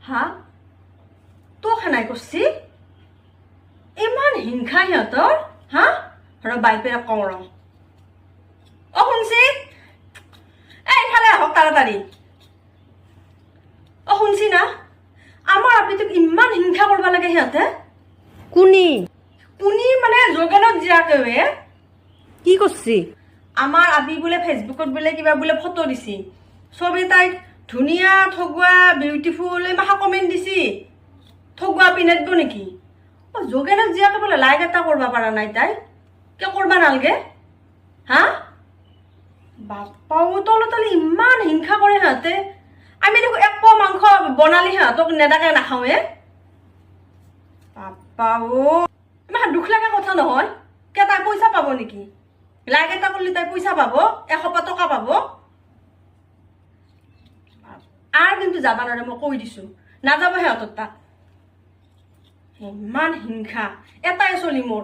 হা, তোক সেনাই কৰছি? ইমান হিংসা সিহঁতৰ, হা? ৰ, বাইপেৰে কওঁ ৰ। অ শুনছি, এই ইফালে আহক তাড়াতাড়ি। অ শুনছি না, আমাৰ আপিটোক ইমান হিংসা কৰিব লাগে সিহঁতে? কোনি? কোনি মানে যোগেনত জীয়াকেৱে। কি কৰছি? আমাৰ আবি বোলে ফেচবুকত বোলে কিবা বোলে ফটো দিছি, চবে তাইক ধুনীয়া, ঠগুৱা, বিউটিফুল এই মাখা কমেণ্ট দিছি। ঠগুৱা পিন্ধাই নেকি? অ যোগেনত জীয়াকে বোলে লাইক এটা কৰিব পৰা নাই তাই। কিয় কৰবা নালগে, হা? বাপ্পাও, তলে তলে ইমান হিংসা কৰে সিহঁতে। আমি দেখোন এক পোৱা মাংস বনালি সিহঁতক নেদাকে নাখাওঁৱে। বাপ্পাও, ইমান দুখ লগা কথা নহয়। কিয়, তাই পইচা পাব নেকি? লাইক এটা কৰিলে তাই পইচা পাব, 100 টকা পাব? আৰু কিন্তু যাব নোৱাৰে, মই কৈ দিছো, নাযাব সিহঁতৰ তাত। ইমান হিংসা, এটাই চলি মোৰ।